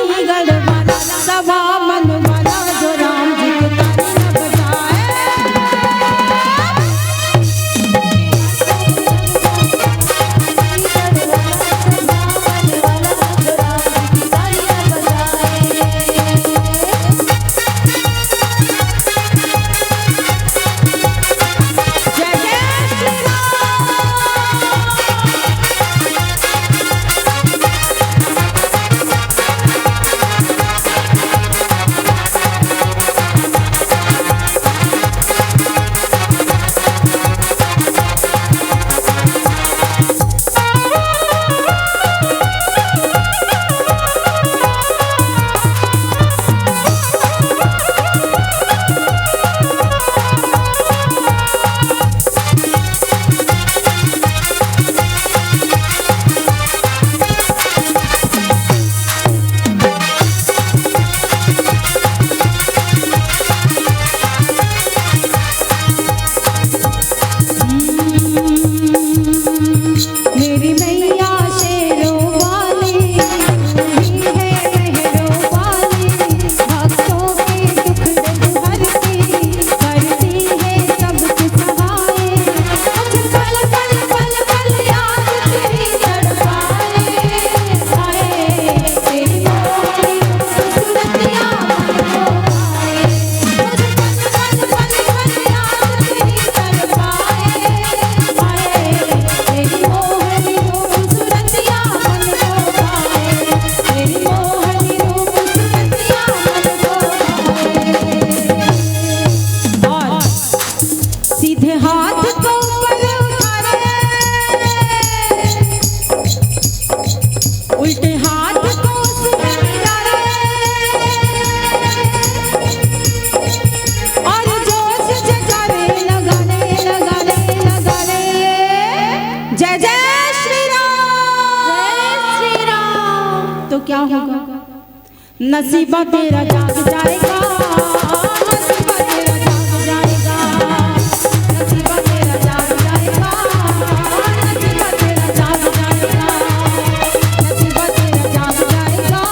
गढ़ वाला, सवा मन वाला, जो राम जी को ताली न बजाए। मेरी मैया शेरों वाली, तू ही है मेहरों वाली, भक्तों के दुख दर्द हरती, करती है सबके सहाय। मुझे पल पल पल पल याद तेरी तड़पाए, हाय तेरी मोहनी सूरतिया मन को भाए। मुझे पल पल पल पल याद तेरी तड़पाए, हाय तेरी मोहनी रूप सूरतिया मन को भाए, तेरी मोहनी रूप सूरतिया मन को भाए। और सीधे हाथ को ऊपर उठा ले, उल्टे हाथ को उसमें मिला ले, और जोर से जयकारे लगा ले, लगा ले, लगा ले। जय जय श्री राम। जय श्री राम। तो क्या होगा? नसीबा तेरा जाग जाएगा, नसीबा तेरा जाग जाएगा, नसीबा तेरा जाग जाएगा, नसीबा तेरा जाग जाएगा, नसीबा तेरा जाग जाएगा, नसीबा तेरा जाग जाएगा,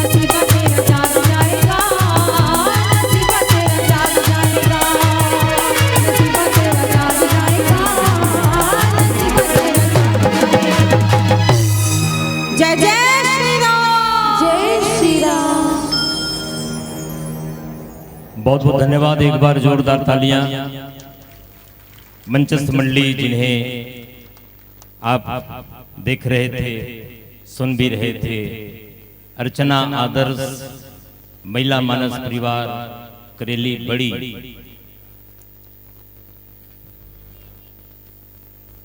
नसीबा तेरा जाग जाएगा, नसीबा तेरा जाग जाएगा, नसीबा तेरा जाग जाएगा, नसीबा तेरा जाग जाएगा। जय जय श्री राम। जय श्री राम। बहुत बहुत धन्यवाद, एक बार जोरदार तालियां। मंचस्थ मंडली जिन्हें आप देख रहे थे, सुन भी रहे थे, अर्चना आदर्श, महिला मानस परिवार, करेली बड़ी,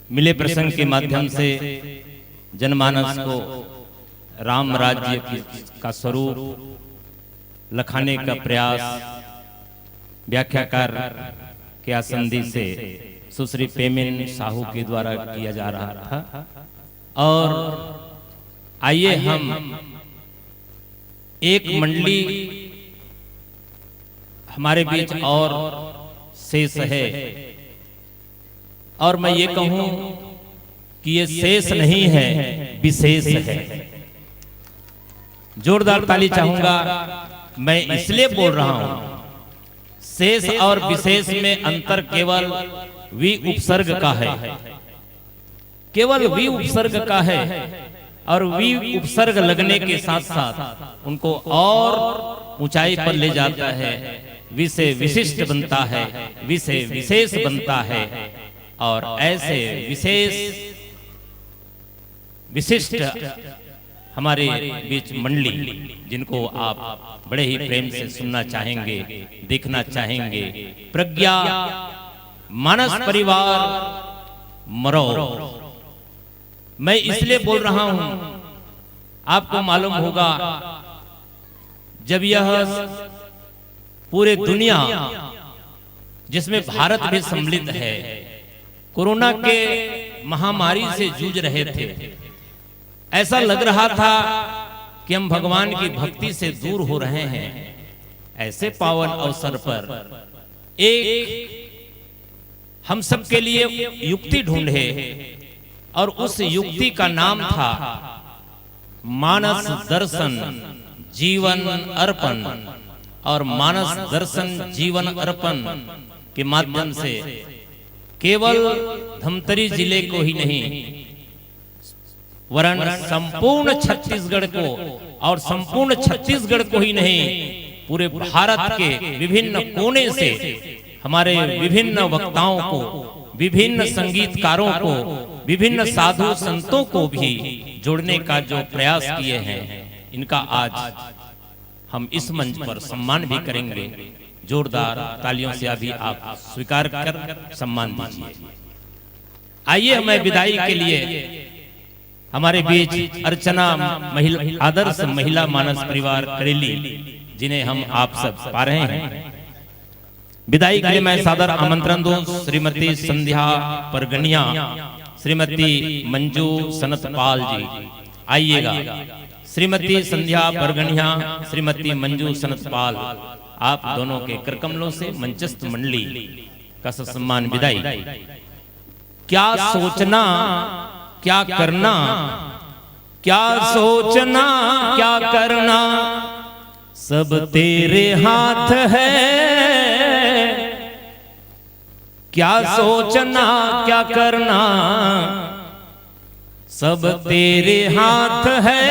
मिले प्रसंग के माध्यम से जनमानस को राम राज्य की, का स्वरूप लखाने का प्रयास व्याख्याकार के आसंदी से सुश्री पेमिन साहू के द्वारा किया जा रहा था। और आइए, हम एक मंडली हमारे बीच और शेष है, और मैं ये कहूं कि ये शेष नहीं है, विशेष है। जोरदार ताली चाहूंगा। मैं इसलिए बोल रहा हूं, शेष और विशेष में अंतर केवल वि उपसर्ग का है, केवल वि उपसर्ग का है। और वि उपसर्ग लगने के साथ साथ उनको और ऊंचाई पर ले जाता है, वि से विशिष्ट बनता है, वि से विशेष बनता है। और ऐसे विशेष विशिष्ट हमारे बीच मंडली, जिनको आप बड़े ही प्रेम से सुनना चाहेंगे, देखना चाहेंगे, प्रज्ञा मानस परिवार मरौ। मैं इसलिए बोल रहा हूं, आपको मालूम होगा, जब यह पूरे दुनिया, जिसमें भारत भी सम्मिलित है, कोरोना के महामारी से जूझ रहे थे, ऐसा लग रहा था कि हम भगवान की भक्ति से दूर हो रहे हैं। ऐसे पावन अवसर पर एक हम सबके लिए युक्ति ढूंढे, और उस युक्ति का नाम था मानस दर्शन जीवन अर्पण। और मानस दर्शन जीवन अर्पण के माध्यम से केवल धमतरी जिले को ही नहीं, वरन संपूर्ण छत्तीसगढ़ को और संपूर्ण छत्तीसगढ़ को ही नहीं, पूरे भारत के विभिन्न कोने से हमारे विभिन्न वक्ताओं को, विभिन्न संगीतकारों को, विभिन्न साधु संतों को भी जोड़ने का जो प्रयास किए हैं, इनका आज हम इस मंच पर सम्मान भी करेंगे। जोरदार तालियों से अभी आप स्वीकार कर सम्मान दीजिए। आइए, मैं विदाई के लिए हमारे बीच अर्चना महिला, आदर्श महिला मानस परिवार करेली, जिन्हें हम आप सब पा रहे हैं। विदाई के लिए मैं सादर आमंत्रण दूं श्रीमती संध्या परगनिया, श्रीमती मंजू सनतपाल जी, आइएगा। श्रीमती संध्या परगनिया, श्रीमती मंजू सनतपाल, आप दोनों के करकमलों से मंचस्थ मंडली का ससम्मान विदाई। क्या सोचना, क्या करना, क्या सोचना, क्या करना, सब तेरे हाथ है। क्या सोचना, क्या करना, सब तेरे हाथ है।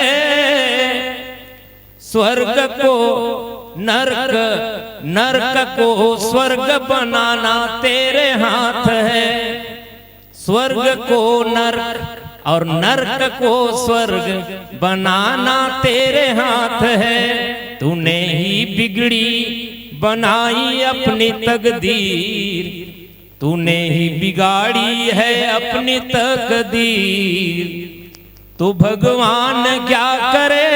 स्वर्ग को नरक, नरक को स्वर्ग बनाना तेरे हाथ है। स्वर्ग को नरक और नरक को स्वर्ग बनाना तेरे हाथ है। तूने ही बिगड़ी बनाई अपनी तकदीर, तूने ही बिगाड़ी है अपनी तकदीर। तो भगवान क्या करे,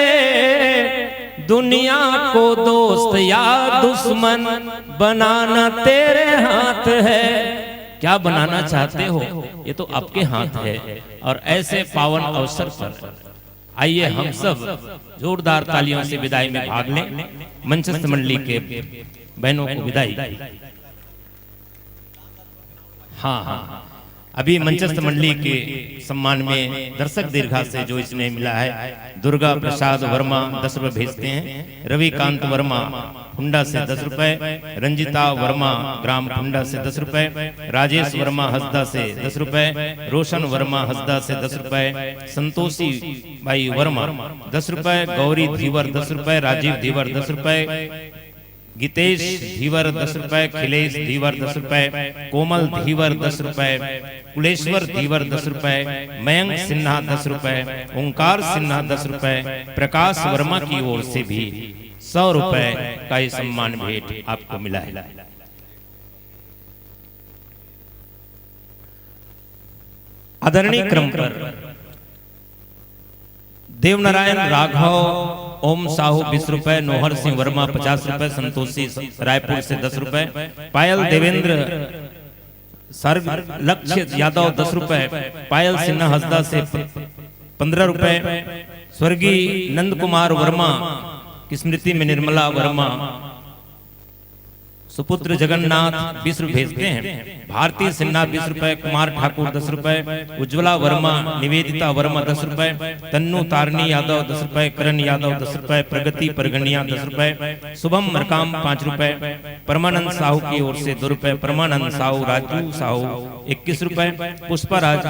दुनिया को दोस्त या दुश्मन बनाना तेरे हाथ है। क्या बनाना चाहते हो, ये तो आपके हाथ है। और ऐसे पावन अवसर पर आइए, हम सब जोरदार तालियों से विदाई में भाग लें। मंचस्थ मंडली के बहनों को विदाई। हाँ, हाँ, अभी मंचस्थ मंडली के सम्मान में दर्शक दीर्घा से जो इसने मिला है, दुर्गा प्रसाद वर्मा दस रुपए भेजते हैं, रविकांत वर्मा फुंडा से दस रुपए, रंजिता वर्मा ग्राम फुंडा से दस रुपए, राजेश वर्मा हसदा से दस रुपए, रोशन वर्मा हसदा से दस रुपए, संतोषी बाई वर्मा दस रुपए, गौरी धीवर दस रुपए, राजीव धीवर दस रुपए, गीतेश धीवर दस रुपए, खिलेश धीवर दस रुपए, कोमल धीवर दस रुपए, कुलेश्वर धीवर दस रुपए, मयंक सिन्हा दस रुपए, ओंकार सिन्हा दस रुपए, प्रकाश वर्मा की ओर से भी सौ रुपए का ये सम्मान भेंट आपको मिला है। आदरणीय क्रम पर देवनारायण राघव ओम साहू बीस रुपए, नोहर सिंह वर्मा पचास रुपए, संतोषी रायपुर से दस रुपए, पायल देवेंद्र सर्ग लक्ष्य यादव दस रुपए, पायल सिन्हा हसदा से पन्द्रह रुपए, स्वर्गीय नंद कुमार वर्मा की स्मृति में निर्मला वर्मा सुपुत्र जगन्नाथ बीस रुपए भेजते हैं, भारती सिन्हा बीस रुपए, कुमार ठाकुर दस रुपए, उज्ज्वला वर्मा, निवेदिता वर्मा दस रुपए, तन्नू तारणी यादव दस रुपए, करण यादव दस रुपए, प्रगति परगनिया दस रुपए, शुभम मरकाम पाँच रुपए, परमानंद साहू की ओर से दो रुपए, परमानंद साहू, राजू साहू इक्कीस रुपए, पुष्पा राज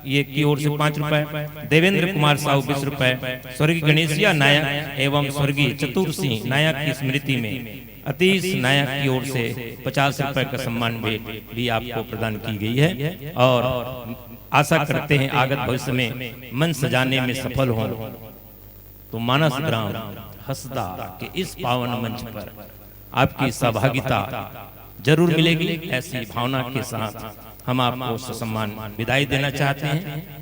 ये की ओर से पाँच रुपए, देवेंद्र कुमार साहू बीस रुपए, स्वर्गीय गणेशिया नायक एवं स्वर्गीय चतुर सिंह नायक की स्मृति में अतीश नायक की ओर से पचास रुपए का सम्मान भेंट भी आपको प्रदान की गई है और आशा करते हैं आगत भविष्य में मंच सजाने में सफल हों तो मानस ग्राम हसदा के इस पावन मंच पर आपकी सहभागिता जरूर मिलेगी। ऐसी भावना के साथ हम आपको ससम्मान विदाई देना चाहते हैं।